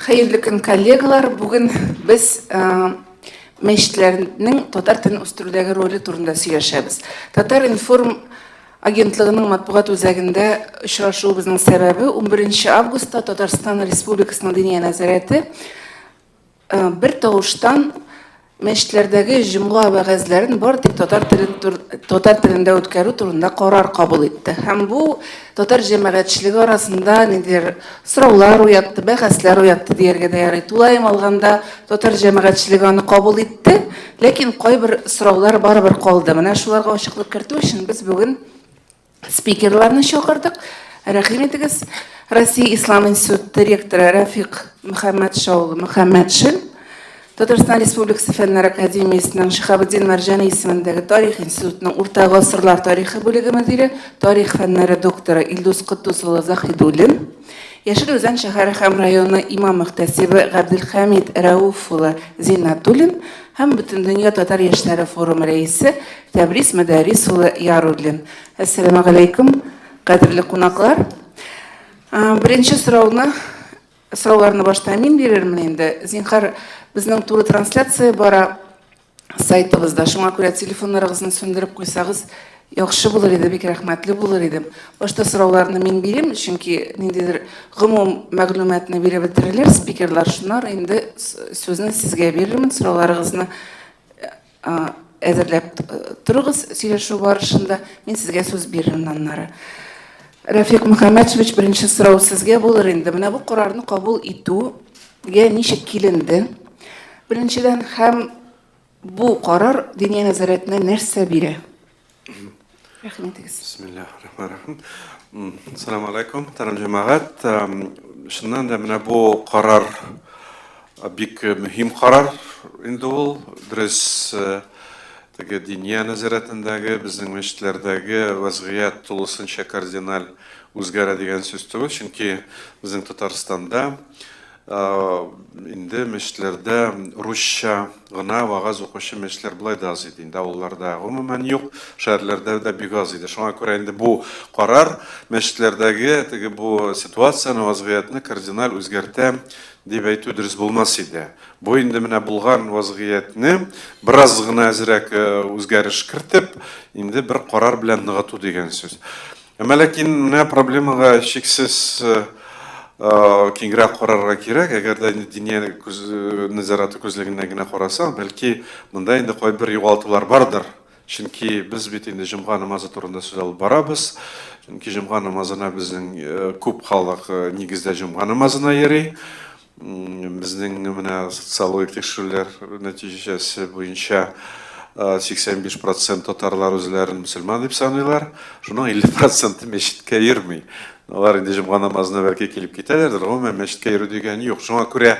Хәерле көн, коллегалар! Бүген без мәчетләрнең татар телен үстерүдәге роле турында сөйләшәбез. Татар-информ агентлыгының матбугат үзәгендә очрашуыбызның сәбәбе 11 августта Татарстан Республикасының Диния нәзарәте бер тавыштан мәчетләрдәге җомга вәгазьләрен бары тик татар телен татар телендә үткәрү турында карар кабул итте. Һәм бу татар җәмәгатьчелеге арасында ниндидер сораулар уятты, бәхәсләр уятты дияргә дә ярый. Тулаем алганда татар җәмәгатьчелеге аны кабул итте, ләкин кайбер сораулар барыбер калды. Менә шуларга ачыклык кертү өчен без бүген Спикерларны чакырдык. Рәхим итегез. Россия Ислам институты ректоры Рафик Мөхәммәтша улы Мөхәммәтшин, Татарстан Республикасы Фәннәр академиясенең Шиһабетдин Мәрҗани исемендәге Тарих институтының Урта гасырлар тарихы бүлеге мөдире, тарих фәннәре докторы Илдус Котдус улы Заһидуллин, Яшел Үзән шәһәре һәм районы имам-мөхтәсибе Габделхәмид Рәүф улы Зиннәтуллин һәм Бөтендөнья татар яшьләре форумы рәисе Тәбрис Мөдәррис улы Яруллин. Әссәламегаләйкүм, кадерле кунаклар. Беренче сорауны, сорауларны башта мин бирермен инде. Зинһар, безнең туры трансляция бара сайтыбызда. Шуңа күрә телефоннарыгызны сүндереп куйсагыз, яхшы булыр иде, бик рәхмәтле булыр идем. Башта сорауларны мин бирим, чөнки ниндидер гомум мәгълүматны биреп бетерерләр спикерлар. Шуннан инде сүзне сезгә бирермен, сорауларыгызны әзерләп торыгыз сөйләшү барышында. Мин сезгә сүз бирермен аннары. Рәфик Мөхәммәтшевич, беренче сорау сезгә булыр инде. Менә бу карарны кабул итүгә ничек киленде? Беренчедән, һәм бу карар Диния нәзарәтенә нәрсә бирә? Рәхим итегез. Бисмиллаһир-рахманир-рахим. Ассаламу алейкум, мөхтәрәм җәмәгать. Чыннан да менә бу карар бик мөһим карар инде ул. Дөрес, теге Диния нәзарәтендәге, безнең мәчетләрдәге вәзгыять тулысынча кардиналь үзгәрә дигән сүз түгел, чөнки безнең Татарстанда Инде мәчетләрдә русча гына вагаз укучы мәчетләр болай да аз иде. Инде авылларда гомумән юк, шәһәрләрдә дә бик аз иде. Шуңа күрә инде бу карар мәчетләрдәге теге бу ситуацияне, вазгыятьне кардиналь үзгәртә дип әйтү дөрес булмас иде. Бу инде менә булган вазгыятьне бераз гына әзрәк үзгәреш кертеп, инде бер карар белән ныгыту дигән сүз. Әмма ләкин менә проблемага чиксез киңрәк карарга кирәк. Әгәр дә инде диния күз, нәзарәте күзлегеннән генә карасаң, бәлки монда инде кайбер югалтулар бардыр. Чөнки без бит инде җомга намазы турында сүз алып барабыз. Чөнки җомга намазына безнең күп халык нигездә җомга намазына йөри. Безнең менә социологик тикшерүләр нәтиҗәсе буенча 85 процент татарлар үзләрен мөселман дип саныйлар. Шуның 50 проценты мәчеткә йөрми. Алар инде җомга намазына бәлки килеп китәләрдер, гомумән мәчеткә йөрү дигән юк. Шуңа күрә,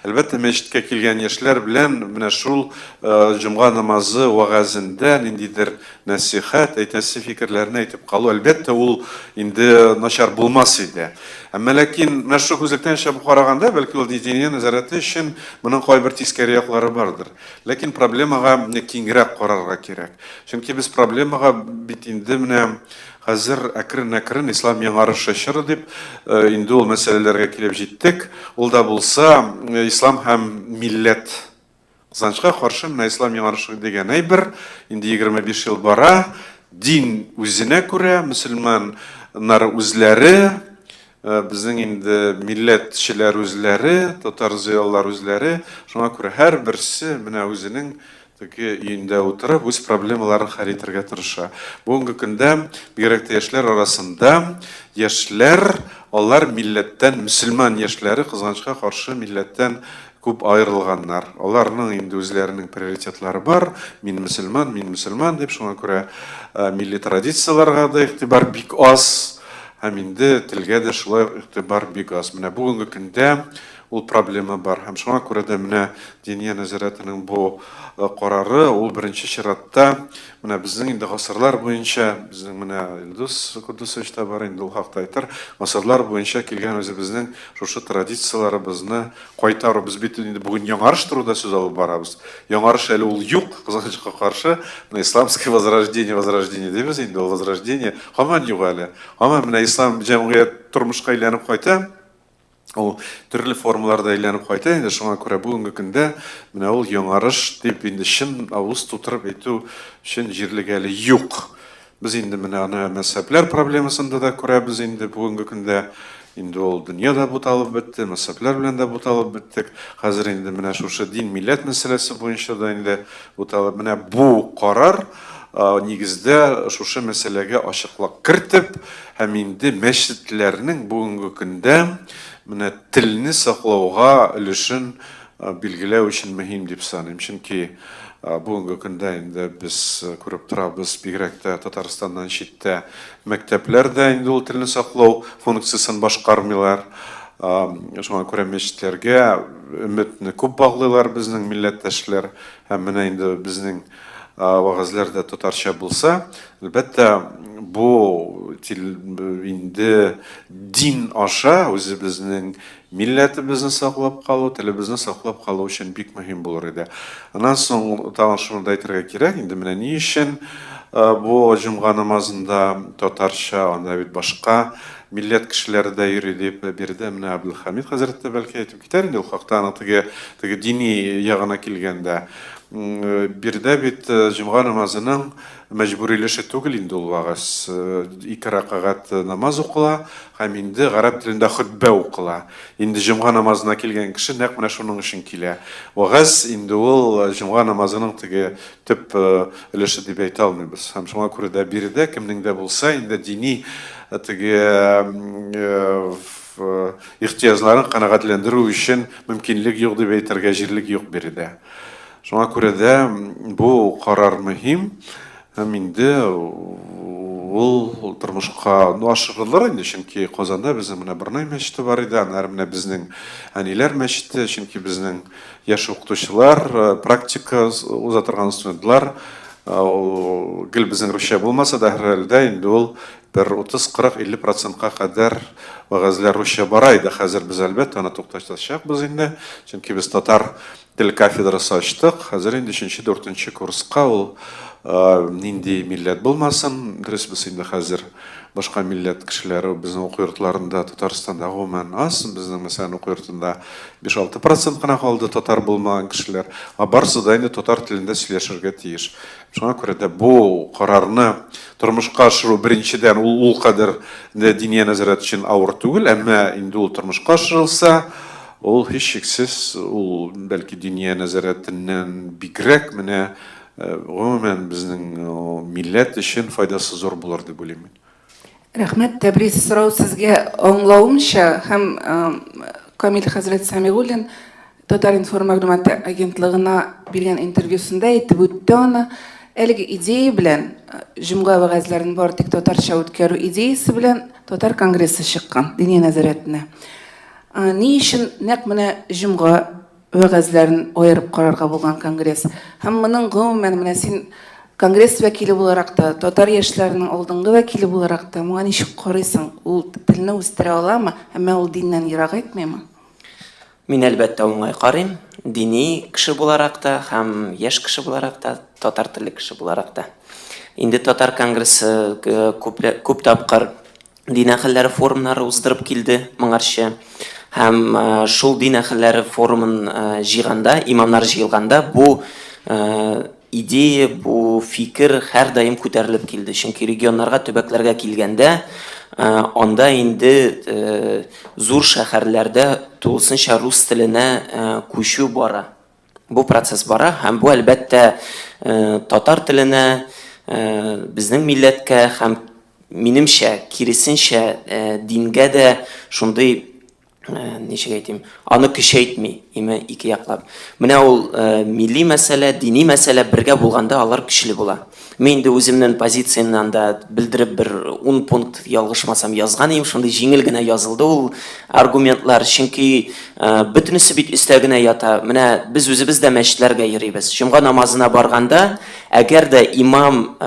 әлбәттә, мәчеткә килгән яшьләр белән менә шул җомга намазы вәгазендә ниндидер нәсыйхәт, әйтәсе фикерләрне әйтеп калу, әлбәттә, ул инде начар булмас иде. Әмма ләкин менә шул күзлектән чыгып караганда, бәлки ул Диния нәзарәте өчен моның кайбер тискәре яклары бардыр. Ләкин проблемага киңрәк карарга кирәк. Чөнки без проблемага бит инде менә хәзер әкрен-әкрен ислам яңарышы чоры дип инде ул мәсьәләләргә килеп җиттек. Ул да булса ислам һәм милләт. Кызганычка каршы, менә ислам яңарышы дигән әйбер инде 25 ел бара. Дин үзенә күрә, мөселманнар үзләре, безнең инде милләтчеләр үзләре, татар зыялылар үзләре. Шуңа күрә һәрберсе менә үзенең теге өендә утырып, үз проблемаларын хәл итәргә тырыша. Бүгенге көндә, бигрәк тә яшьләр арасында, яшьләр, алар милләттән, мөселман яшьләре, кызганычка каршы, милләттән Күп аерылганнар. Аларның инде үзләренең приоритетлары бар. Мин мөселман, мин мөселман дип, шуңа күрә милли традицияләргә дә игътибар бик аз. Һәм инде телгә дә шулай ук игътибар бик аз. Менә бүгенге көндә ул проблема бар. Һәм шуңа күрә дә менә Диния нәзарәтенең бу карары, ул беренче чиратта менә безнең инде гасырлар буенча, безнең менә Илдус Кудусович та бар инде, ул хакта әйтер, гасырлар буенча килгән үзебезнең шушы традицияләребезне кайтару. Без бит инде бүген яңарыш турында сүз алып барабыз. Яңарыш әле ул юк, кызганычка каршы. Менә исламское возрождение, возрождение дибез инде, ул возрождение һаман юк әле. Һаман менә ислам җәмгыять тормышка әйләнеп кайта. Ул төрле формаларда әйләнеп кайта инде, шуңа күрә бүгенге көндә менә ул яңарыш дип инде чын авыз тутырып әйтү өчен җирлек әле юк. Без инде менә аны мәзһәбләр проблемасында да күрәбез инде бүгенге көндә. Инде ул дөнья да буталып бетте, мәзһәбләр белән дә буталып беттек. Хәзер инде менә шушы дин, милләт мәсьәләсе буенча да инде буталып. Менә бу карар нигездә шушы мәсьәләгә ачыклык кертеп һәм инде мәчетләрнең бүгенге көндә менә телне саклауга өлешен билгеләү өчен мөһим дип саныйм. Чөнки бүгенге көндә инде без күреп торабыз, бигрәк тә Татарстаннан читтә мәктәпләр дә инде ул телне саклау функциясен башкармыйлар. Шуңа күрә мәчетләргә өметне күп баглыйлар безнең милләттәшләр. Һәм менә инде безнең вәгазьләр дә татарча булса, әлбәттә, бу инде дин аша үзебезнең милләтебезне саклап калу, телебезне саклап калу өчен бик мөһим булыр иде. Аннан соң тагын шуны да әйтергә кирәк, инде менә ни өчен бу җомга намазында татарча, анда бит башка милләт кешеләре дә йөри дип, биредә менә Әбделхәмид хәзрәт тә бәлки әйтеп китәр инде ул хакта, аның теге, теге дини ягына килгәндә. Биредә бит җомга намазының мәҗбүри өлеше түгел инде ул вәгазь. Ике рәкәгать намаз укыла һәм инде гарәп телендә хөтбә укыла. Инде җомга намазына килгән кеше нәкъ менә шуның өчен килә. Вәгазь инде ул җомга намазының теге төп өлеше дип әйтә алмыйбыз. Һәм шуңа күрә дә биредә кемнең дә булса инде дини теге ихтыяҗларын канәгатьләндерү өчен мөмкинлек юк дип әйтергә җирлек юк биредә. Шуңа күрә дә бу карар мөһим һәм инде ул тормышка ну, ашырылыр инде, чөнки Казанда безнең менә Борнай мәчете бар иде, аннары менә безнең Әниләр мәчете, чөнки безнең яшь укытучылар, практика уза торган студентлар, ул гел безнең русча булмаса да, һәрхәлдә инде ул бер 30, 40, 50 процентка кадәр вәгазьләр русча бара иде. Хәзер без, әлбәттә, аны туктатачакбыз инде, чөнки без татар тел кафедрасы ачтык. Хәзер инде өченче, дүртенче курска ул нинди милләт булмасын, дөрес, без инде хәзер башка милләт кешеләре безнең уку йортларында Татарстанда гомумән аз. Безнең, мәсәлән, уку йортында 5-6 процент кына калды татар булмаган кешеләр. Ә барысы да инде татар телендә сөйләшергә тиеш. Шуңа күрә дә бу карарны тормышка ашыру беренчедән ул ул кадәр дә Диния нәзарәте өчен авыр түгел, әмма инде ул тормышка ашырылса, ул һичшиксез ул бәлки Диния нәзарәтеннән бигрәк менә гомумән безнең милләт өчен файдасы зур булыр дип уйлыйм мин. Рәхмәт, Тәбрис, сорау сезгә. Аңлавымча, һәм Камил хәзрәт Сәмигуллин Татар-информ мәгълүмат агентлыгына биргән интервьюсында әйтеп үтте аны. Әлеге идея белән, җомга вәгазьләрен бары тик татарча үткәрү идеясе белән Татар конгрессы чыккан Диния нәзарәтенә. Ни өчен нәкъ менә җомга вәгазьләрен аерып карарга булган конгресс? Һәм моның гомумән менә син конгресс вәкиле буларак та, татар яшьләренең алдынгы вәкиле буларак та моңа ничек карыйсың? Ул телне үстерә аламы, әмма ул диннән ерагайтмыймы? Мин, әлбәттә, уңай карыйм. Дини кеше буларак та һәм яшь кеше буларак та, татар телле кеше буларак та. Инде Татар конгрессы күп, күп тапкыр дин әһелләре форумнары уздырып килде моңарчы. Һәм шул дин әһелләре форумын җыйганда, имамнар җыелганда бу идея, бу фикер һәрдаим күтәрелеп килде. Чөнки регионнарга, төбәкләргә килгәндә, анда инде зур шәһәрләрдә тулысынча рус теленә күчү бара. Бу процесс бара һәм бу, әлбәттә, татар теленә, безнең милләткә һәм, минемчә, киресенчә, дингә дә шундый ничек әйтим, аны көчәйтми, име ике яклап. Менә ул милли мәсьәлә, дини мәсьәлә бергә булганда алар көчле була. Мин инде үземнең позициямнән дә белдереп бер 10 пункт ялгышмасам язган идем, шундый җиңел генә язылды ул аргументлар, чөнки бөтенесе бит өстә генә ята. Менә без үзебез дә мәчетләргә йөрибез. Җомга намазына барганда, әгәр дә имам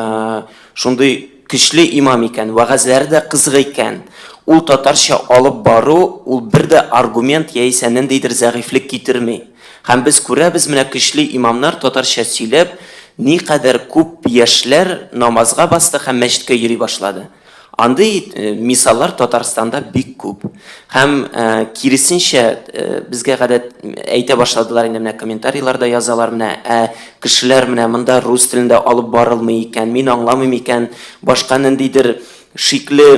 шундый көчле имам икән, вәгазьләре дә кызык икән, ул татарча алып бару, ул бер дә аргумент яисә ниндидер зәгыйфьлек китерми. Һәм без күрәбез, менә көчле имамнар татарча сөйләп, никадәр күп яшьләр намазга басты һәм мәчеткә йөри башлады. Андый мисаллар Татарстанда бик күп. Һәм киресенчә, безгә гадәт әйтә башладылар инде, менә комментарийларда язалар, менә ә кешеләр менә монда рус телендә алып барылмый икән, мин аңламыйм икән, башка ниндидер шикле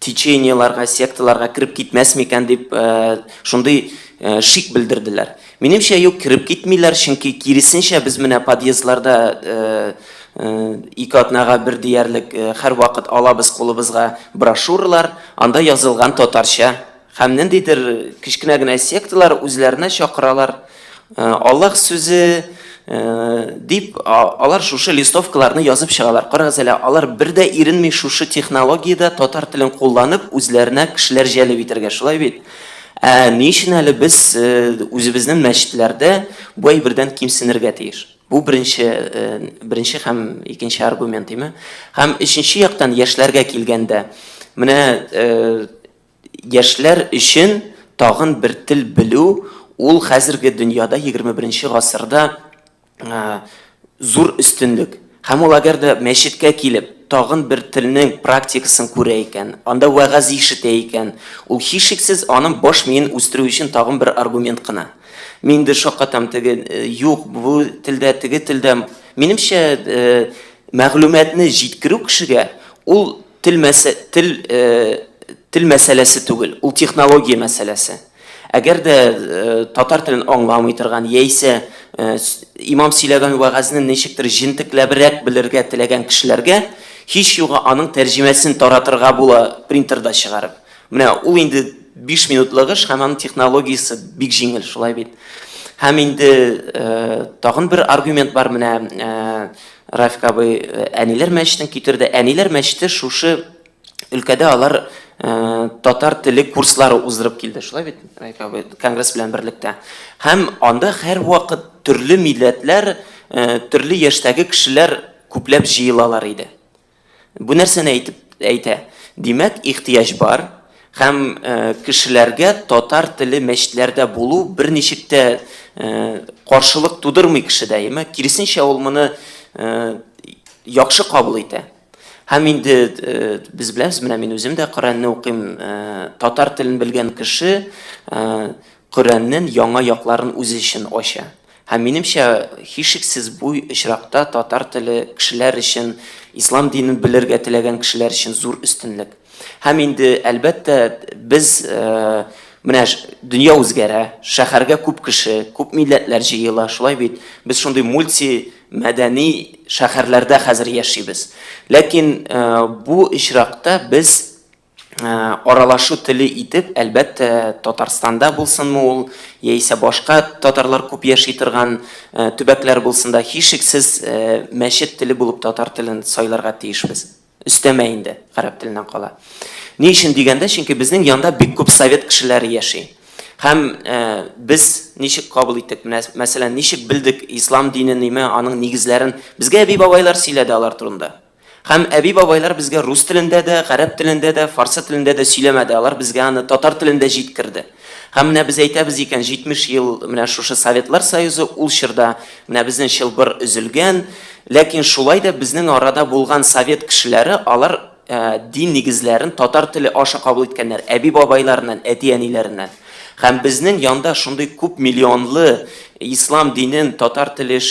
течениеларга, секталарга кереп китмәс микән дип шундый шик белдерделәр. Минемчә, юк, кереп китмиләр, чөнки киресенчә без менә подъездларда ике атнага бер диярлек һәрвакыт алабыз кулыбызга брошюралар, анда язылган татарча. Һәм ниндидер кечкенә генә секталар үзләренә чакыралар. Аллаһ сүзе дип, алар шушы листовкаларны язып чыгалар. Карагыз әле, алар бер дә иренми шушы технологиядә татар телен кулланып, үзләренә кешеләр җәлеп итәргә, шулай бит? Ә ни өчен әле без үзебезнең мәчетләрдә бу әйбердән кимсенергә тиеш? Бу беренче, беренче һәм икенче аргумент, име? Һәм өченче яктан яшьләргә килгәндә, менә Яшьләр өчен тагын бер тел белү ул хәзерге дөньяда 21 гасырда зур өстенлек. Һәм ул әгәр дә мәчеткә килеп, тагын бер телнең практикасын күрә икән, анда вәгазь ишетә икән, ул һичшиксез аның баш миен үстерү өчен тагын бер аргумент кына. Мин инде шаккатам, теге юк, бу телдә, теге телдә. Минемчә, мәгълүматны җиткерү кешегә ул Тел мәсә тел тел мәсьәләсе түгел, ул технология мәсьәләсе. Әгәр дә татар телен аңламый торган яисә имам сөйләгән вәгазьне ничектер җентекләбрәк белергә теләгән кешеләргә һич югы аның тәрҗемәсен таратырга була принтерда чыгарып. Менә ул инде 5 минутлык эш һәм аның технологиясе бик җиңел, шулай бит. Һәм инде тагын бер аргумент бар менә Рафик абый әниләр мәчетен китерде. Әниләр мәчете шушы өлкәдә алар татар теле курслары уздырып килде. Шулай бит, Рафик абый, конгресс белән берлектә. Һәм анда һәрвакыт төрле милләтләр, төрле яшьтәге кешеләр күпләп җыелалар иде. Бу нәрсәне әйтеп әйтә? Димәк, ихтыяҗ бар һәм кешеләргә татар теле мәчетләрдә булу берничек тә каршылык тудырмый кешедә, әйеме? Киресенчә, ул моны яхшы кабул итә. Һәм инде без беләбез, менә мин үзем дә Коръәнне укыйм, татар телен белгән кеше Коръәннең яңа якларын үзе өчен ача. Һәм минемчә, һичшиксез бу очракта татар теле кешеләр өчен, ислам динен белергә теләгән кешеләр өчен зур өстенлек. Һәм инде, әлбәттә, без менә дөнья үзгәрә, шәһәргә күп кеше, күп милләтләр җыела, шулай бит? Без шундый мульти мәдәни шәһәрләрдә хәзер яшибез. Ләкин бу очракта без аралашу теле итеп, әлбәттә, Татарстанда булсынмы ул, яисә башка татарлар күп яши торган төбәкләр булсын да, һичшиксез мәчет теле булып татар телен сайларга тиешбез. Өстәмә инде, гарәп теленнән кала. Ни өчен дигәндә, чөнки безнең янда бик күп совет кешеләре яши. Һәм без ничек кабул иттек, менә, мәсәлән, ничек белдек ислам динен, име, аның нигезләрен, безгә әби-бабайлар сөйләде алар турында. Һәм әби-бабайлар безгә рус телендә дә, гарәп телендә дә, фарсы телендә дә сөйләмәде, алар безгә аны татар телендә җиткерде. Һәм менә без әйтәбез икән, 70 ел менә шушы Советлар Союзы, ул чорда менә безнең чылбыр өзелгән, ләкин шулай да безнең арада булган совет кешеләре, алар дин нигезләрен татар теле аша кабул иткәннәр, әби-бабайларыннан, әти-әниләреннән. Һәм безнең янда шундый күп миллионлы ислам динен татар теле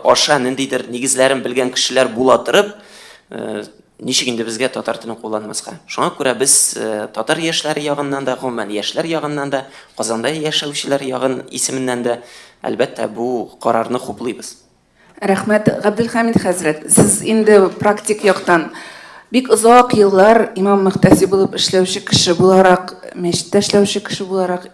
аша ниндидер нигезләрен белгән кешеләр була торып, ничек инде безгә татар телен кулланмаска? Шуңа күрә без татар яшьләре ягыннан да, гомумән яшьләр ягыннан да, Казанда яшәүчеләр ягын исеменнән дә, әлбәттә, бу карарны хуплыйбыз. Рәхмәт, Габделхәмид хәзрәт. Сез инде практик яктан бик озак еллар имам мөхтәсиб булып эшләүче кеше буларак, мәчеттә эшләүче кеше буларак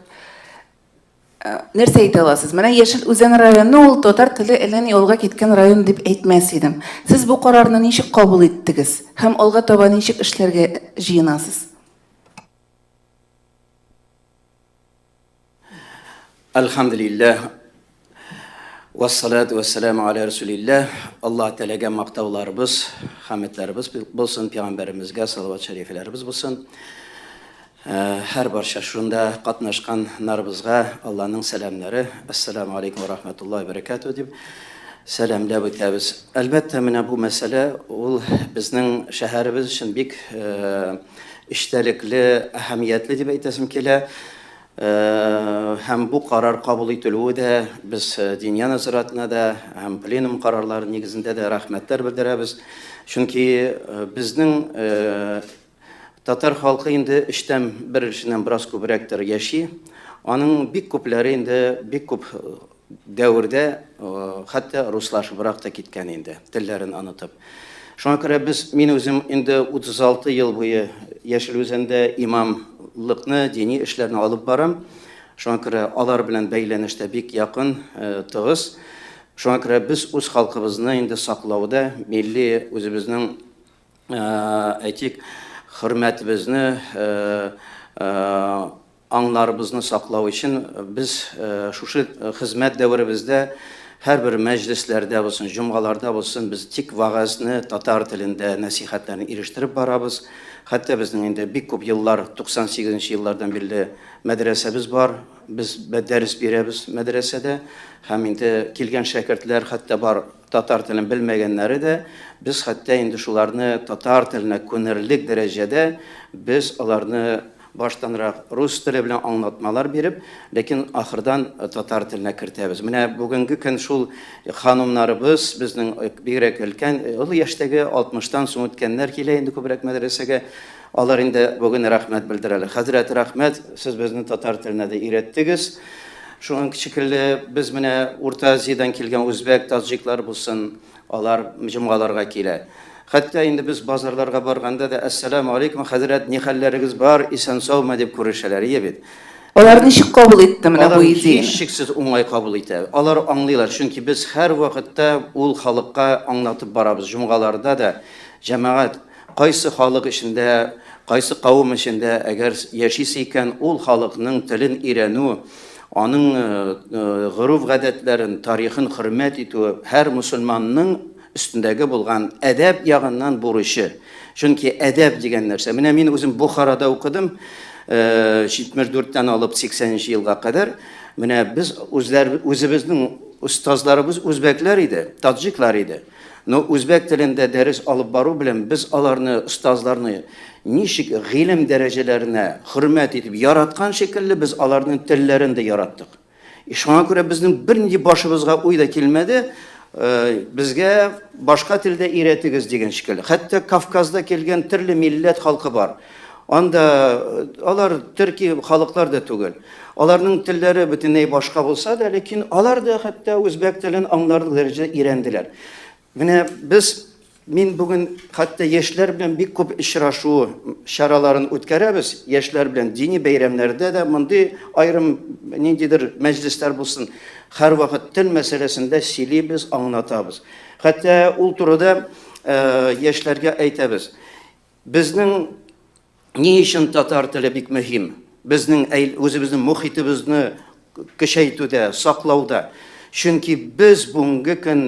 нәрсә әйтә аласыз? Менә Яшел Үзән районы ул татар теле әллә ни алга киткән район дип әйтмәс идем. Сез бу карарны ничек кабул иттегез һәм алга таба ничек эшләргә җыенасыз? Әлхәмдүлилләһ, вәссалату вәссәламу аля рәсүлилләһ. Аллаһ Тәгаләгә мактауларыбыз, хәмедләребез булсын, пәйгамбәремезгә салават шәрифләребез булсын. Һәр барча шунда катнашканнарыбызга Аллаһның сәламнәре. Ассаламу алейкум ва рахматуллаһи ва баракатуһ дип. сәламләп үтәбез. Әлбәттә, менә бу мәсьәлә ул безнең шәһәребез өчен бик эчтәлекле, әһәмиятле дип әйтәсем килә. Һәм бу карар кабул ителүе дә без Диния нәзаратына да һәм пленум карарлары нигезендә дә рәхмәтләр белдерәбез. Чөнки безнең татар халкы инде өчтән бер өлешеннән бераз күбрәктер яши. Аның бик күпләре инде бик күп дәвердә хәтта руслашыбрак та киткән инде, телләрен онытып. Шуңа күрә без, мин үзем инде 36 ел буе Яшел Үзәндә имамлыкны, дини эшләрне алып барам. Шуңа күрә алар белән бәйләнеш тә бик якын, тыгыз. Шуңа күрә без үз халкыбызны инде саклауда милли үзебезнең әйтик, хөрмәтебезне, Аңнарыбызны саклау өчен без шушы хезмәт дәверебездә һәрбер мәҗлесләрдә булсын, җомгаларда булсын, без тик вәгазьне татар телендә нәсыйхәтләрне ирештереп барабыз. Хәтта безнең инде бик күп еллар, 98 нче еллардан бирле мәдрәсәбез бар. Без дәрес бирәбез мәдрәсәдә һәм инде килгән шәкертләр хәтта бар татар телен белмәгәннәре дә, без хәтта инде шуларны татар теленә күнерлек дәрәҗәдә без аларны Баштанрак рус теле белән аңлатмалар биреп, ләкин ахырдан татар теленә кертәбез. Менә бүгенге көн шул ханымнарыбыз, безнең бигрәк өлкән, олы яшьтәге, алтмыштан соң үткәннәр килә инде күбрәк мәдрәсәгә. Алар инде бүген рәхмәт белдерәләр. Хәзрәт, рәхмәт, сез безне татар теленә дә өйрәттегез. Шуның шикелле без менә Урта Азиядән килгән үзбәк, таҗиклар булсын, Алар җомгаларга килә. Хәтта инде без базарларга барганда да, Әссәламү алейкум, хәзрәт, ни хәлләрегез бар, исән-саумы, дип күрешәләр, ие бит. Алар ничек кабул итте менә бу Алар идеяне? һичшиксез уңай кабул итә. Алар аңлыйлар, чөнки без һәрвакытта ул халыкка аңлатып барабыз, җомгаларда да, җәмәгать, кайсы халык эчендә, кайсы кавым эчендә әгәр яшисе икән, ул халыкның телен өйрәнү, Аның гореф-гадәтләрен, тарихын хөрмәт итүе һәр мөселманның өстендәге булган әдәп ягыннан бурычы. Чөнки әдәп дигән нәрсә. Менә мин үзем Бохарада укыдым, 74 тән алып 80 нче елга кадәр. Менә без үзләр, үзебезнең остазларыбыз үзбәкләр иде, таджиклар иде. Но үзбәк телендә дәрес алып бару белән без аларны, остазларны ничек гыйлем дәрәҗәләренә хөрмәт итеп яраткан шикелле, без аларның телләрен дә яраттык. И шуңа күрә безнең бернинди башыбызга уй да килмәде, безгә башка телдә өйрәтегез дигән шикелле. Хәтта Кавказда килгән төрле милләт халкы бар. Анда алар төрки халыклар да түгел. Аларның телләре бөтенләй башка булса да, ләкин алар да хәтта үзбәк телен аңларлык дәрәҗәдә өйрәнделәр. Менә без, мин бүген хәтта яшьләр белән бик күп очрашу чараларын үткәрәбез, яшьләр белән дини бәйрәмнәрдә дә мондый аерым ниндидер мәҗлесләр булсын, һәрвакыт тел мәсьәләсендә сөйлибез, аңлатабыз. Хәтта ул турыда яшьләргә әйтәбез. Безнең ни өчен татар теле бик мөһим? Безнең үзебезнең мохитебезне көчәйтүдә, саклауда. Чөнки без бүгенге көн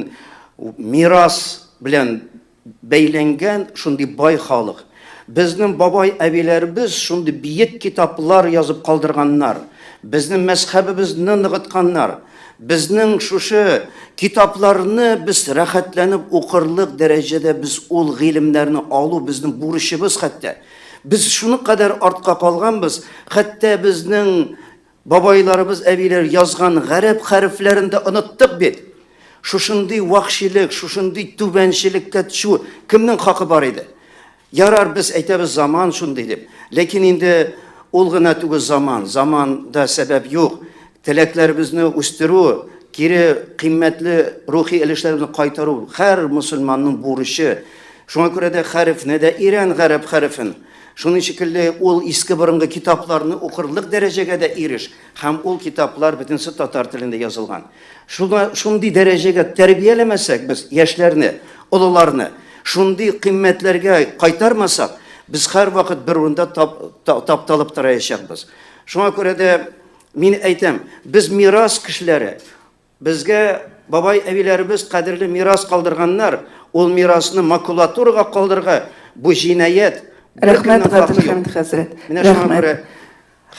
мирас белән бәйләнгән шундый бай халык. Безнең бабай әбиләребез шундый биек китаплар язып калдырганнар. Безнең мәзхәбебезне ныгытканнар. Безнең шушы китапларны без рәхәтләнеп укырлык дәрәҗәдә без ул гыйлемнәрне алу безнең бурычыбыз хәтта. Без шуны кадәр артка калганбыз, хәтта безнең бабайларыбыз, әбиләр язган гарәп хәрефләрен дә оныттык бит. Шушындый вахшилек, шушындый түбәнчелеккә төшү кемнең хакы бар иде? Ярар, без әйтәбез заман шундый дип. Ләкин инде ул гына түгел заман, заманда сәбәп юк. Теләкләребезне үстерү, кире кыйммәтле рухи өлешләребезне кайтару һәр мөселманның бурычы. Шуңа күрә дә хәрефне дә өйрән, гарәп хәрефен. Шуның шикелле ул иске борынгы китапларны укырлык дәрәҗәгә дә иреш. Һәм ул китаплар бөтенесе татар телендә язылган. Шуңа шундый дәрәҗәгә тәрбияләмәсәк без яшьләрне, олыларны, шундый кыйммәтләргә кайтармасак, без һәрвакыт бер урында тапталып тораячакбыз. Шуңа күрә дә мин әйтәм, без мирас кешеләре, безгә бабай әбиләребез кадерле мирас калдырганнар, ул мирасны макулатурага калдырырга бу җинаять. Рәхмәт, Габделхәмит хәзрәт. Менә шуңа күрә.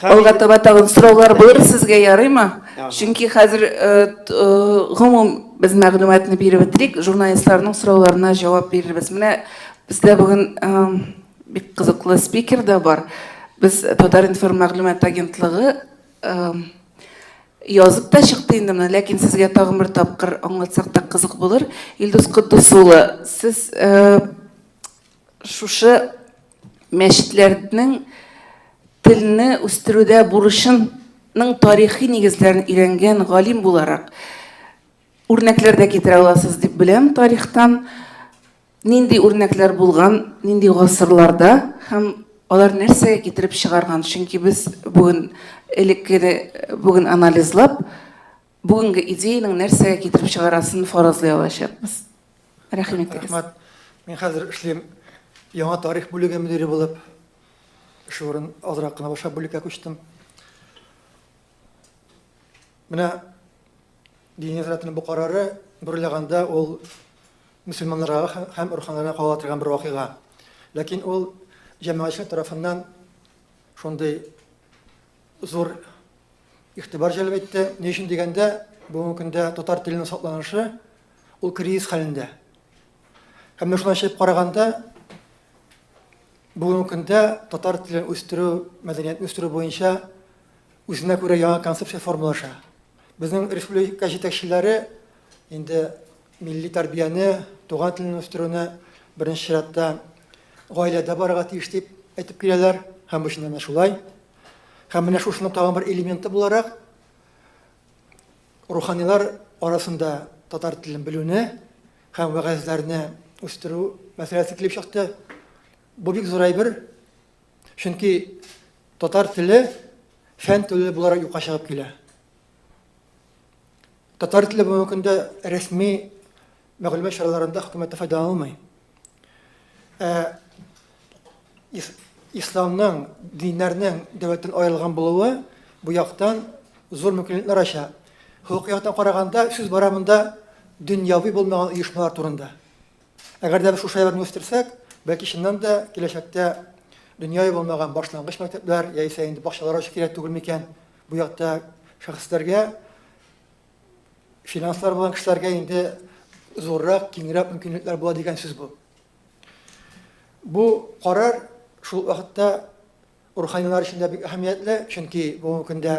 Алга таба тагын сораулар булыр сезгә, ярыймы? Чөнки хәзер э, э, гомум без мәгълүматны биреп бетерик, журналистларның сорауларына җавап бирербез. Менә бездә бүген э, бик кызыклы спикер да бар. Без Татар-информ мәгълүмат агентлыгы язып та чыкты инде моны, ләкин сезгә тагын бер тапкыр аңлатсак та кызык булыр. Илдус Котдус улы, сез Шушы мәчетләрнең телне үстерүдә бурычының тарихи нигезләрен өйрәнгән галим буларак, үрнәкләр дә китерә аласыз дип беләм тарихтан. Нинди үрнәкләр булган, нинди гасырларда һәм алар нәрсәгә китереп чыгарган? Чөнки без бүген элеккене бүген анализлап, бүгенге идеянең нәрсәгә китереп чыгарасын фаразлый алачакбыз. Рәхим итегез. Рәхмәт. Мин хәзер эшлим яңа тарих бүлеге мөдире булып. Эш урын азрак кына башка бүлеккә күчтем. Менә Диния нәзарәтенең бу карары бер уйлаганда ул мөселманнарга һәм руханиларга кагыла торган бер вакыйга. Ләкин ул җәмәгатьчелек тарафыннан шундый зур игътибар җәлеп итте. Ни өчен дигәндә, бүгенге көндә татар теленең сакланышы ул кризис хәлендә. Һәм менә шуннан чыгып караганда, бүгенге көндә татар телен үстерү, мәдәниятне үстерү буенча үзенә күрә яңа концепция формалаша. Безнең республика җитәкчеләре инде милли тәрбияне, туган телне үстерүне беренче чиратта гаиләдә барырга тиеш дип әйтеп киләләр, һәм бу чыннан да шулай. Һәм менә шушының тагын бер элементы буларак, руханилар арасында татар телен белүне һәм вәгазьләрне үстерү мәсьәләсе килеп чыкты. Бу бик зур әйбер, чөнки татар теле фән теле буларак юкка чыгып килә. Татар теле бүгенге көндә рәсми мәгълүмат чараларында хөкүмәттә файдаланылмый. Ә исламның, диннәрнең дәүләттән аерылган булуы бу яктан зур мөмкинлекләр ача. Хокук яктан караганда сүз бара монда дөньяви булмаган оешмалар турында. Әгәр дә без шушы әйберне үстерсәк, бәлки чыннан да киләчәктә дөньяви булмаган башлангыч мәктәпләр яисә инде бакчалар ачу кирәк түгел микән? Бу якта шәхесләргә финанслар булган кешеләргә инде зуррак, киңрәк мөмкинлекләр була дигән сүз бу. Бу карар шул вакытта руханилар өчен дә бик әһәмиятле, чөнки бүгенге көндә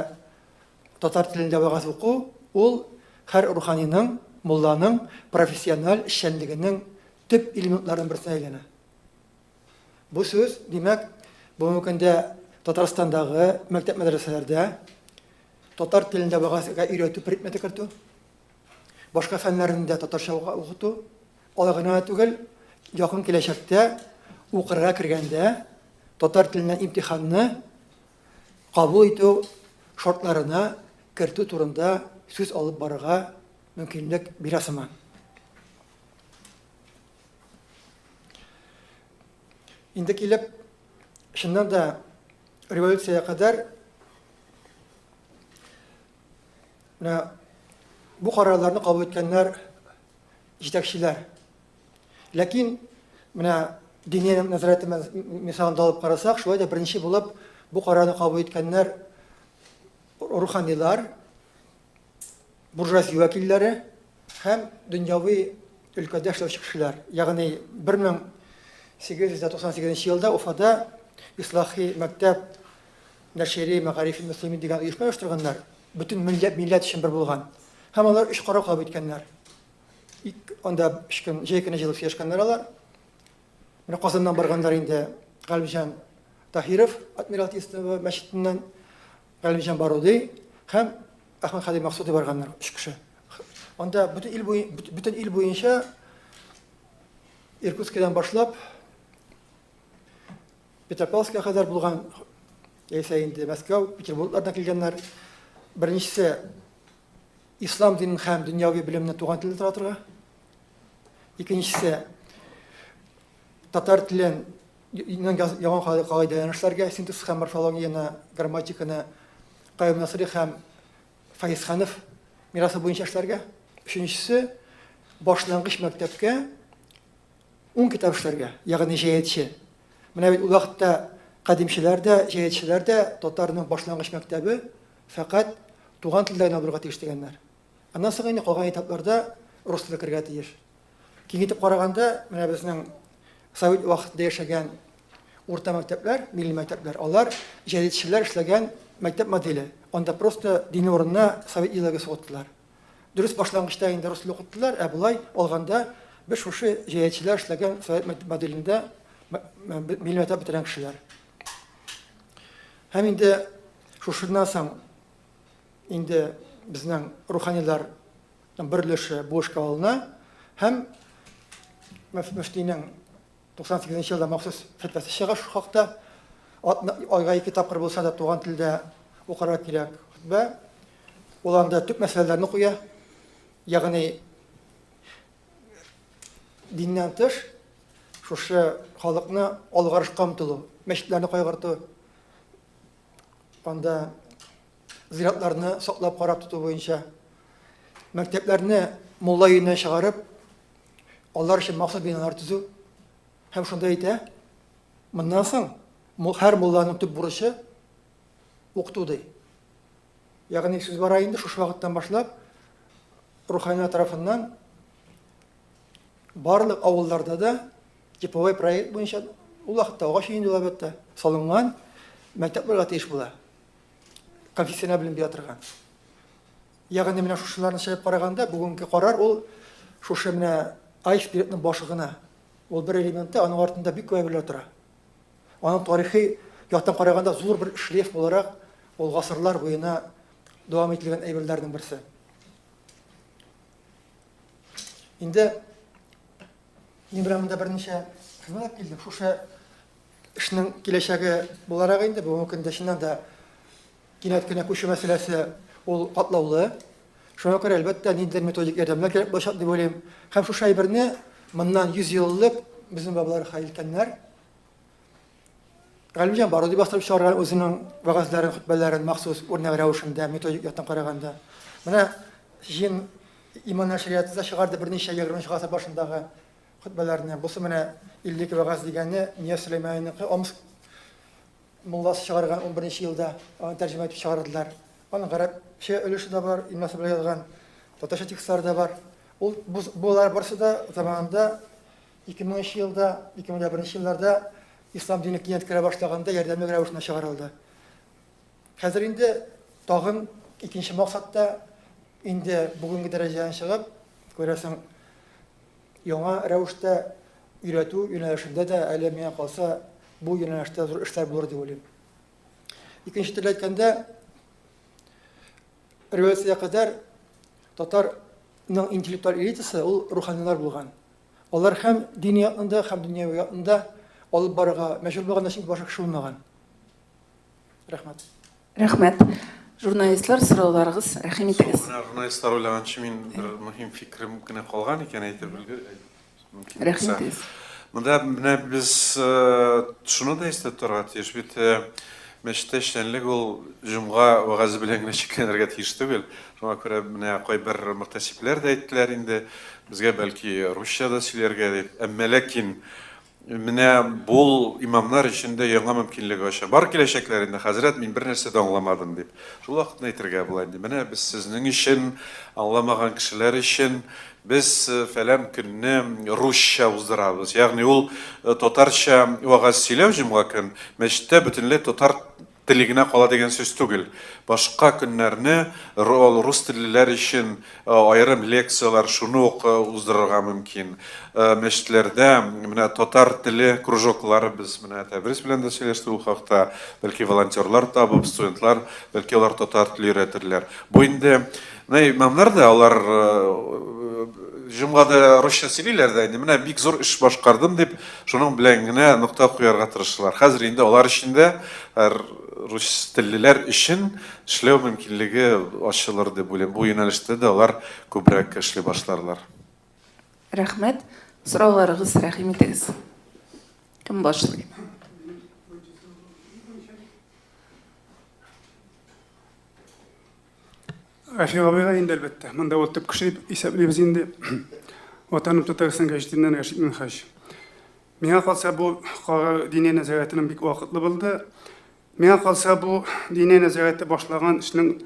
татар телендә вәгазь уку ул һәр руханиның, мулланың профессиональ эшчәнлегенең төп элементларының берсенә әйләнә. Бу сүз, димәк, бүгенге көндә Татарстандагы мәктәп-мәдрәсәләрдә татар телендә вәгазьгә өйрәтү предметы кертү, башка фәннәрне дә татарча укыту, алай гына да түгел, якын киләчәктә укырга кергәндә татар теленнән имтиханны кабул итү шартларына кертү турында сүз алып барырга мөмкинлек бирә сыман. Инде килеп, чыннан да революциягә кадәр менә бу карарларны кабул иткәннәр җитәкчеләр. Ләкин менә Диния нәзарәте мисалында алып карасак, шулай да беренче булып бу карарны кабул иткәннәр руханилар, буржуазия вәкилләре һәм дөньяви өлкәдә эшләүче кешеләр. Ягъни 1898 елда Уфада Ислахи мәктәп нәшири мәгарифи мөслимин дигән оешма оештырганнар. Бөтен милләт, милләт өчен бер булган. Һәм алар өч карар кабул иткәннәр. Ик, анда өч көн, җәй көне җыелып сөйләшкәннәр алар. Менә Казаннан барганнар инде Галимҗан Таһиров Адмиралтейство мәчетеннән, Галимҗан Баруди һәм Әхмәт Хәли Максуди барганнар, өч кеше. Анда бөтен ил буе, бөтен ил буенча Иркутскидан башлап Петропавловскка кадәр булган, яисә инде Мәскәү, Петербурглардан килгәннәр. Беренчесе ислам динен һәм дөньяви белемне туган телдә таратырга. Икенчесе татар телен яңа кагыйдәләрен эшләргә, синтаксис һәм морфологияне, грамматиканы Каюм Насыйри һәм Фәезханов мирасы буенча эшләргә. Өченчесе башлангыч мәктәпкә ун китап эшләргә, ягъни җәядче. Менә бит ул вакытта Кадимчеләр дә, җәдитчеләр дә татарның башлангыч мәктәбе фәкать туган телдә генә булырга тиеш дигәннәр. Аннан соң инде калган этапларда рус теле керергә тиеш. Киң итеп караганда, менә безнең совет вакытында яшәгән урта мәктәпләр, милли мәктәпләр, алар җәдитчеләр эшләгән мәктәп моделе. Анда просто дин урынына совет идеологиясе укыттылар. Дөрес, башлангычта инде рус теле укыттылар, ә болай алганда без шушы җәдитчеләр эшләгән совет моделендә милли мәктәп бетергән кешеләр. Һәм инде шушыннан соң инде безнең руханилар бер өлеше бу эшкә алына һәм мөфтинең 98 нче елда махсус фәтвәсе чыга шул хакта. Айга ике тапкыр булса да туган телдә укырга кирәк хөтбә. Ул анда төп мәсьәләләрне куя. Ягъни диннән тыш шушы халыкны алгарышка омтылу, мәчетләрне кайгырту, анда зиратларны саклап карап тоту буенча, мәктәпләрне мулла өеннән чыгарып, алар өчен махсус биналар төзү. Һәм шунда әйтә, моннан соң һәр мулланың төп бурычы укыту ди. Ягъни сүз бара инде шушы вакыттан башлап руханилар тарафыннан барлык авылларда да типовой проект буенча ул вакытта агач өендә әлбәттә салынган мәктәп булырга тиеш була. Конфессиональ белем бирә торган. Ягъни менә шушыларны чыгып караганда бүгенге карар ул шушы менә айсбергның башы гына. Ул бер элементы, аның артында бик күп әйберләр тора. Аның тарихи яктан караганда зур бер шлейф буларак ул гасырлар буена дәвам ителгән әйберләрнең берсе. Инде мин белән монда берничә хезмәт килдем. Шушы эшнең киләчәге буларак инде бүгенге көндә чыннан да кинәт кенә күчү мәсьәләсе ул катлаулы. Шуңа күрә, әлбәттә, ниндидер методик ярдәмнәр кирәк булачак дип уйлыйм. Һәм шушы әйберне моннан 100 ел элек безнең бабалар хәл иткәннәр. Галимҗан Баруди бастырып чыгарган үзенең вәгазьләрен, хөтбәләрен махсус үрнәк рәвешендә, методик яктан караганда. Менә Җин иман нәшрияты да чыгарды берничә 20 гасыр башындагы хөтбәләрне. Бусы менә 52 вәгазь дигәне Нияз Сөләйманиныкы Омск мулласы чыгарган 11 елда аны тәрҗемә итеп чыгардылар. Аның гарәпчә өлеше дә бар, имласы белән язган татарча текстлары да бар. Ул болар барысы да заманында 2000 елда, 2001 елларда ислам дине кинәт керә башлаганда ярдәмлек рәвешендә чыгарылды. Хәзер инде тагын икенче максатта инде бүгенге дәрәҗәдән чыгып, күрәсең, яңа рәвештә өйрәтү юнәлешендә дә әле миңа калса бу юнәлештә зур эшләр булыр дип уйлыйм. Икенче төрле әйткәндә, революциягә кадәр татарның интеллектуаль элитасы ул руханилар булган. Алар һәм дини якны да, һәм дөньяви якны да алып барырга мәҗбүр булганнар, чөнки башка кеше булмаган. Рәхмәт. Рәхмәт. Журналистлар, сорауларыгыз, рәхим итегез. Менә журналистлар уйлаганчы мин бер мөһим фикерем генә калган икән, әйтеп өлгер. Рәхим итегез. Монда менә без шуны да истә тотарга тиеш бит, мәчеттә эшчәнлек ул җомга вәгазе белән генә чикләнергә тиеш түгел. Шуңа күрә менә кайбер мөхтәсибләр дә әйттеләр инде, безгә бәлки русча да сөйләргә дип. Әмма ләкин менә бул имамнар өчен дә яңа мөмкинлек ача. Бар киләчәкләр инде, хәзрәт, мин бер нәрсә дә аңламадым дип. Шул вакытны әйтергә була инде. Менә без сезнең өчен, аңламаган кешеләр өчен без фәлән көнне русча уздырабыз. Ягъни ул татарча вәгазь сөйләү җомга көн мәчеттә бөтенләй татар теле генә кала дигән сүз түгел. Башка көннәрне рус теллеләр өчен аерым лекцияләр шуны ук уздырырга мөмкин. Мәчетләрдә менә татар теле кружоклары, без менә Тәбрис белән дә сөйләштек ул хакта, бәлки волонтерлар табып, студентлар, бәлки алар татар теле өйрәтерләр. Бу инде менә имамнар да алар җомгада русча сөйлиләр дә инде, менә бик зур эш башкардым дип, шуның белән генә нокта куярга тырыштылар. Хәзер инде алар өчен дә, рус теллеләр өчен эшләү мөмкинлеге ачылыр дип уйлыйм. Бу юнәлештә дә алар күбрәк эшли башларлар. Рәхмәт. Сорауларыгыз, рәхим итегез. Кем башлый? Рафил абыйга инде, әлбәттә. Монда ул төп кеше дип исәплибез инде. Ватаным Татарстан гәҗитеннән Рәшит Минһаҗ. Миңа калса, бу карар Диния нәзарәтенең бик вакытлы булды. Миңа калса, бу Диния нәзарәте башлаган эшнең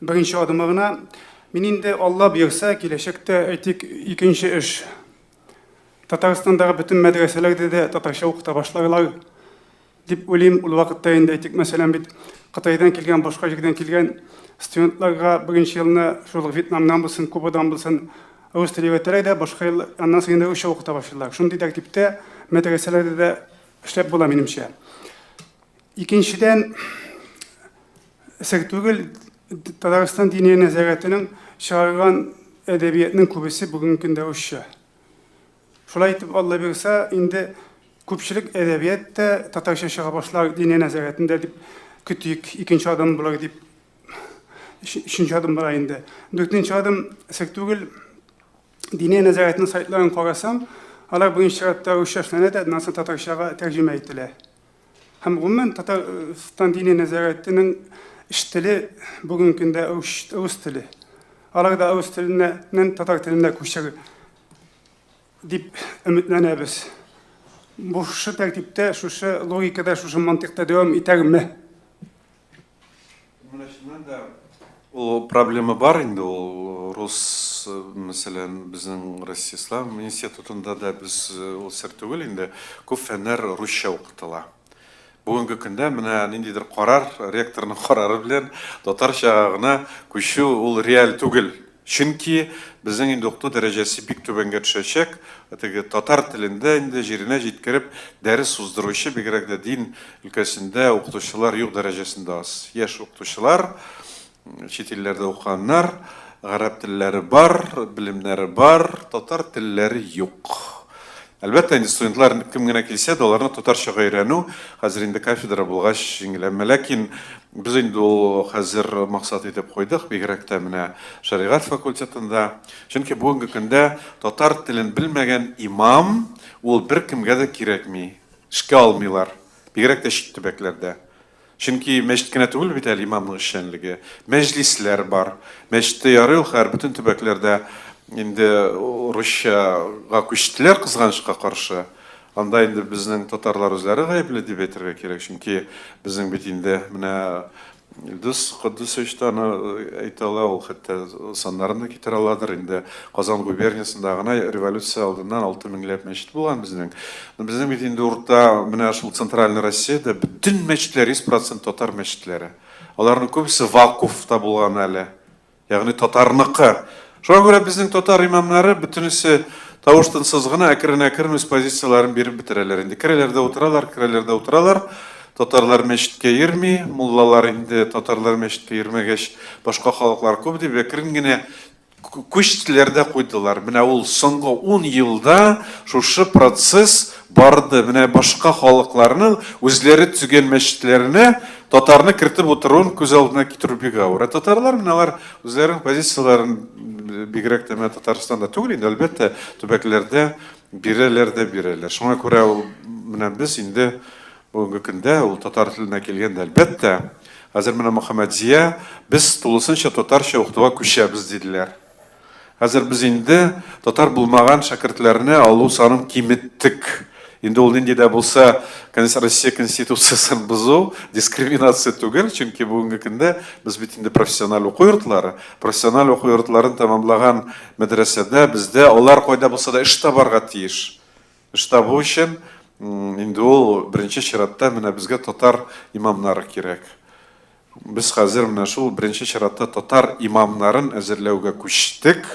беренче адымы гына. Мин инде, Алла боерса, киләчәктә, әйтик, икенче эш, Татарстандагы бөтен мәдрәсәләрдә дә татарча укыта башларлар дип уйлыйм. Ул вакытта инде, әйтик, мәсәлән, бит Кытайдан килгән, башка җирдән килгән студентларга беренче елны шул ук Вьетнамнан булсын, Кубадан булсын, рус теле өйрәтәләр дә, башка ел аннан соң инде русча укыта башлыйлар. Шундый тәртиптә мәдрәсәләрдә дә эшләп була, минемчә. Икенчедән, сер түгел, Татарстан Диния нәзарәтенең чыгарган әдәбиятның күбесе бүгенге көндә русча. Шулай итеп, Алла бирса, инде күпчелек әдәбият тә татарча чыга башлар Диния нәзарәтендә дип көтик. Икенче адым булыр дип, өченче адым була инде. Дүртенче адым, сер түгел, Диния нәзарәтенең сайтларын карасаң, алар беренче чиратта русча эшләнә дә, аннан соң татарчага тәрҗемә ителә. Һәм гомумән Татарстан Диния нәзарәтенең эш теле бүгенге көндә рус теле. Алар да рус теленнән татар теленә күчер дип өметләнәбез. Бу шушы тәртиптә, шушы логикада, шушы мантыйкта дәвам итәрме? Менә чыннан да ул проблема бар инде ул рус, мәсәлән, безнең Россия Ислам институтында да без ул сер түгел инде, күп фәннәр русча укытыла. Бүгенге көндә менә ниндидер карар, ректорның карары белән татарчага гына күчү ул реаль түгел. Чөнки безнең инде укыту дәрәҗәсе бик түбәнгә төшәчәк. Теге татар телендә инде җиренә җиткереп дәрес уздыручы, бигрәк дә дин өлкәсендә укытучылар юк дәрәҗәсендә аз. Яшь укытучылар, чит илләрдә укыганнар, гарәп телләре бар, белемнәре бар, татар телләре юк. Әлбәттә, инде студентлар кем генә килсә дә, аларны татарчага өйрәнү хәзер инде кафедра булгач җиңел. Әмма ләкин без инде ул хәзер максат итеп куйдык, бигрәк тә менә шәригать факультетында. Чөнки бүгенге көндә татар телен белмәгән имам ул беркемгә дә кирәкми, эшкә алмыйлар, бигрәк тә чит төбәкләрдә. Чөнки мәчет кенә түгел бит әле имамның эшчәнлеге. Мәҗлисләр бар. Мәчеттә ярый ул хәер, бөтен төбәкләрдә инде русчага күчтеләр, кызганычка каршы. Анда инде безнең татарлар үзләре гаепле дип әйтергә кирәк, чөнки безнең бит инде менә Илдус Котдусович та аны әйтә ала, ул хәтта саннарын да китерә аладыр. Инде Казан губерниясендә гына революция алдыннан 6 меңләп мәчет булган безнең. Безнең бит инде урта, менә шул центральный Россиядә бөтен мәчетләр 100% татар мәчетләре. Аларның күбесе вакуфта булган әле. Ягъни татарныкы. Шуңа күрә безнең татар имамнары бөтенесе тавыш-тынсыз гына әкрен-әкрен үз позицияләрен биреп бетерәләр инде. Керәләр дә утыралар, керәләр дә утыралар. Татарлар мәчеткә йөрми, муллалар инде татарлар мәчеткә йөрмәгәч, башка халыклар күп дип әкрен генә күчтеләр дә куйдылар. Менә ул соңгы 10 елда шушы процесс барды. Менә башка халыкларның үзләре төзегән мәчетләренә татарны кертеп утыруын күз алдына китерү бик авыр. Ә татарлар менә алар үзләренең позицияләрен бигрәк тә менә Татарстанда түгел инде, әлбәттә, төбәкләрдә бирәләр дә бирәләр. Шуңа күрә ул менә без инде бүгенге көндә ул татар теленә килгәндә, әлбәттә, хәзер менә Мөхәммәдзия, без тулысынча татарча укытуга күчәбез, диделәр. Хәзер без инде татар булмаган шәкертләрне алу санын киметтек. Инде ул нинди дә булса Россия Конституциясен бозу, дискриминация түгел, чөнки бүгенге көндә без бит инде профессиональ уку йортлары, профессиональ уку йортларын тәмамлаган мәдрәсәдә бездә алар кайда булса да эш табарга тиеш. Эш табу өчен инде ул беренче чиратта менә безгә татар имамнары кирәк. Без хәзер менә шул беренче чиратта татар имамнарын әзерләүгә күчтек.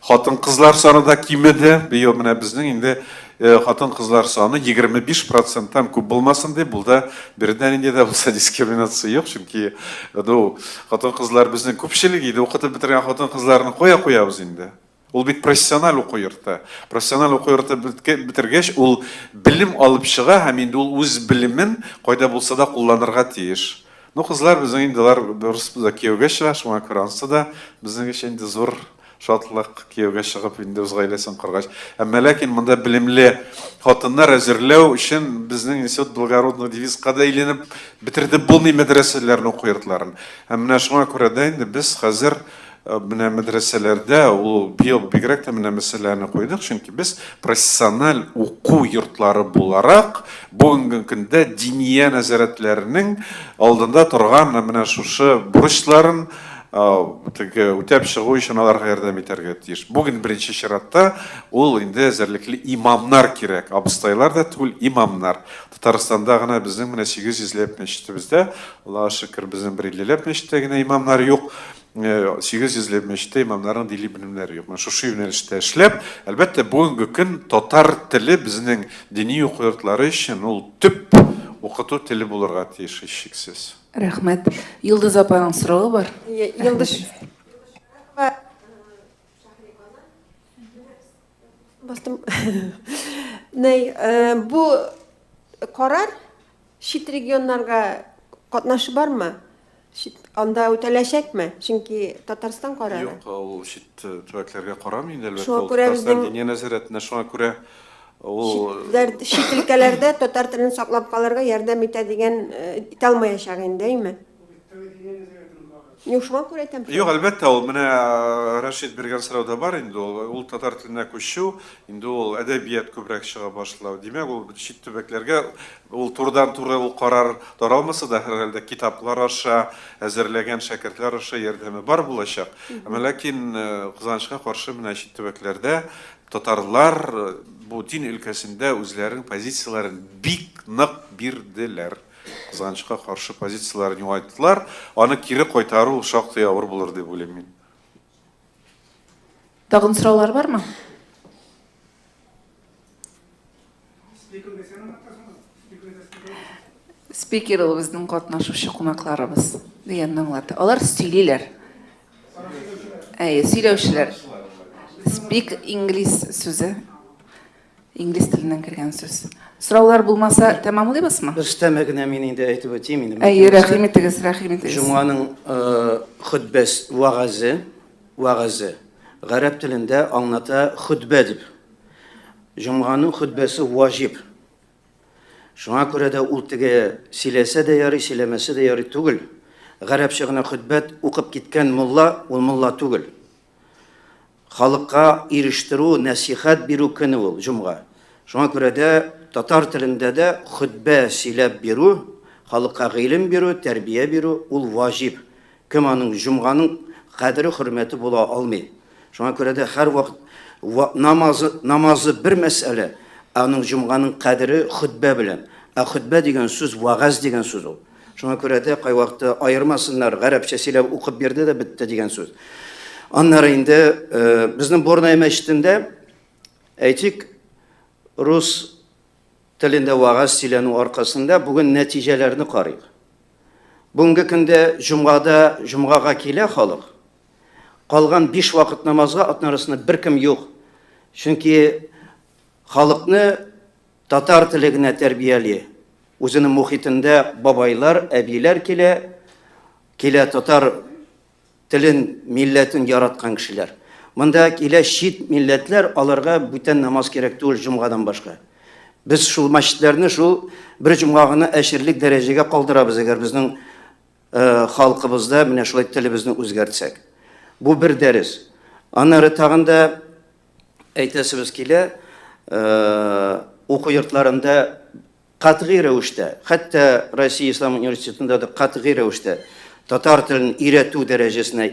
Хатын-кызлар саны да кимеде. Быел менә безнең инде хатын-кызлар саны 25 проценттан күп булмасын дип, булда биредә нинди дә булса дискриминация юк, чөнки ну, хатын-кызлар безнең күпчелек иде. Укытып бетергән хатын-кызларны кая куябыз инде? Ул бит профессиональ уку йорты. Профессиональ уку йорты бетергәч, ул белем алып чыга һәм инде ул үз белемен кайда булса да кулланырга тиеш. Ну, кызлар безнең инде алар барысы да кияүгә чыга, шуңа күрә анысы да безнең өчен инде зур шатлык, кияүгә чыгып инде үз гаиләсен коргач. Әмма ләкин монда белемле хатыннар әзерләү өчен безнең институт благородных девизка да әйләнеп бетерде булмый мәдрәсәләрне, уку йортларын. Һәм менә шуңа күрә дә инде без хәзер. Менә мәдрәсәләрдә ул быел бигрәк тә менә мәсьәләне куйдык, чөнки без профессиональ уку йортлары буларак бүгенге көндә диния нәзарәтләренең алдында торган менә шушы бурычларын теге үтәп чыгу өчен аларга ярдәм итәргә тиеш. Бүген беренче чиратта ул инде әзерлекле имамнар кирәк, абыстайлар да түгел, имамнар. Татарстанда гына безнең менә 800 ләп мәчетебездә, Аллага шөкер, безнең бер 50 ләп мәчеттә генә имамнар юк. 800 ләп мәчеттә имамнарның дини белемнәре юк. Менә шушы юнәлештә эшләп, әлбәттә, бүгенге көн татар теле безнең дини уку йортлары өчен ул төп укыту теле булырга тиеш, һичшиксез. Рәхмәт. Йолдыз апаның соравы бар. Йолдыз Бастым. Ней, бу карар чит регионнарга катнашы бармы? Анда үтәләчәкме? Чөнки Татарстан карары. Юк, ул чит төбәкләргә карамый инде, әлбәттә. Шуңа күрә безнең Диния нәзарәтенә шуңа күрә ул чит өлкәләрдә татар телен саклап калырга ярдәм итә дигән итә алмаячак инде, әйме? Юк, шуңа күрә әйтәм. Юк, әлбәттә, ул менә Рәшит биргән сорау да бар инде ул. Ул татар теленә күчү, инде ул әдәбият күбрәк чыга башлау. Димәк, ул чит төбәкләргә ул турыдан-туры ул карар таралмаса да, һәрхәлдә китаплар аша, әзерләгән шәкертләр аша ярдәме бар булачак. Әмма ләкин, кызганычка каршы, менә чит төбәкләрдә татарлар бу дин өлкәсендә үзләренең позицияләрен бик нык бирделәр. Кызганычка каршы позицияләрен югайттылар. Аны кире кайтару шактый авыр булыр дип уйлыйм мин. Тагын сораулар бармы? Спикер ул безнең катнашучы кунакларыбыз дигәнне аңлата. Алар сөйлиләр. Әйе, сөйләүчеләр. Спик инглиз сүзе. Инглиз теленнән кергән сүз. Сораулар булмаса, тәмамлыйбызмы? Бер өстәмә генә мин инде әйтеп үтим инде. Әйе, рәхим итегез, рәхим итегез. Җомганың хөтбәс вәгазе, вәгазе гарәп телендә аңлата хөтбә дип. Җомганың хөтбәсе ваҗиб. Шуңа күрә дә ул теге сөйләсә дә ярый, сөйләмәсә дә ярый түгел. Гарәпчә генә хөтбәт укып киткән мулла ул мулла түгел. Халыкка ирештерү, нәсыйхәт бирү көне ул, җомга. Шуңа күрә дә татар телендә дә хөтбә сөйләп бирү, халыкка гыйлем бирү, тәрбия бирү ул ваҗиб. Кем аның җомганың кадере, хөрмәте була алмый. Шуңа күрә дә һәрвакыт намазы, намазы бер мәсьәлә, ә аның җомганың кадере хөтбә белән. Ә хөтбә дигән сүз вәгазь дигән сүз ул. Шуңа күрә дә кайвакытта аермасыннар, гарәпчә сөйләп укып бирде дә бетте дигән сүз. Аннары инде э, безнең Борнай мәчетендә әйтик, рус телендә вагаз сөйләнү аркасында бүген нәтиҗәләрне карыйк. Бүгенге көндә җомгада җомгага килә халык. Калган биш вакыт намазга атна арасында беркем юк. Чөнки халыкны Татар теле генә тәрбияли. Үзенең мохитендә бабайлар, әбиләр килә, килә татар телен, милләтен яраткан кешеләр. Монда килә чит милләтләр, аларга бүтән намаз кирәк түгел җомгадан башка. Без шул мәчетләрне шул бер җомга гына әшерлек дәрәҗәгә калдырабыз, әгәр безнең халкыбызда менә шулай телебезне үзгәртсәк. Бу бер дәрес. Аннары тагын да әйтәсебез килә, уку йортларында катгый рәвештә, хәтта Россия Ислам университетында да катгый рәвештә татар телен өйрәтү дәрәҗәсенә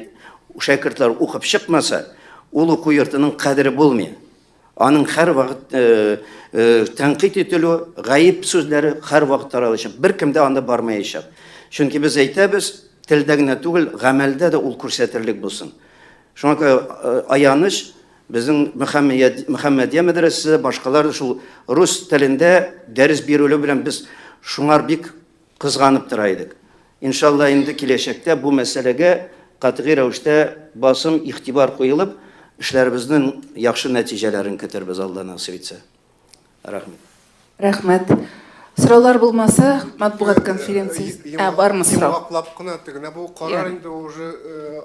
шәкертләр укып чыкмаса, ул уку йортының кадере булмый. Аның һәрвакыт тәнкыйть ителү, гаеп сүзләре һәрвакыт таралачак. Беркем дә анда бармаячак. Чөнки без әйтәбез, телдә генә түгел, гамәлдә дә ул күрсәтерлек булсын. Шуңа күрә аяныч, безнең Мөхәммәдия мәдрәсәсе, башкалар шул рус телендә дәрес бирүле белән без шуңар бик кызганып тора идек. Иншалла, инде киләчәктә бу мәсьәләгә катгый рәвештә басым, игътибар куелып, эшләребезнең яхшы нәтиҗәләрен көтербез, Алла насыйп итсә. Рәхмәт. Рәхмәт. Сораулар булмаса, матбугат конференциясе. Ә, бармы сорау? Йомгаклап кына теге, менә бу карар инде уже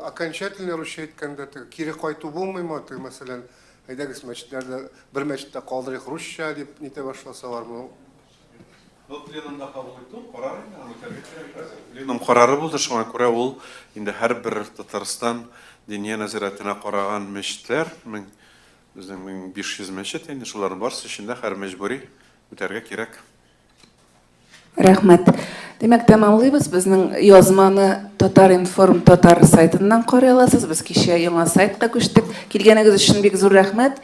окончательно русча әйткәндә теге кире кайту булмыймы, теге мәсәлән, әйдәгез мәчетләрдә бер мәчеттә калдырыйк русча дип нитә башласалар бу. Ну, пленумда кабул итү карар инде, аны үтәргә кирәк хәзер. Пленум карары булды, шуңа күрә ул инде һәрбер Татарстан Диния нәзарәтенә караган мәчетләр, мең, безнең 1500 мәчет инде, шуларның барысы өчен дә хәзер мәҗбүри үтәргә кирәк. Рәхмәт. Димәк, тәмамлыйбыз. Безнең язманы Татар-информ татар сайтыннан карый аласыз. Без кичә яңа сайтка күчтек. Килгәнегез өчен бик зур рәхмәт,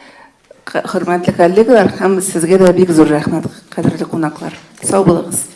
хөрмәтле коллегалар, һәм сезгә дә бик зур рәхмәт, кадерле кунаклар. Сау булыгыз.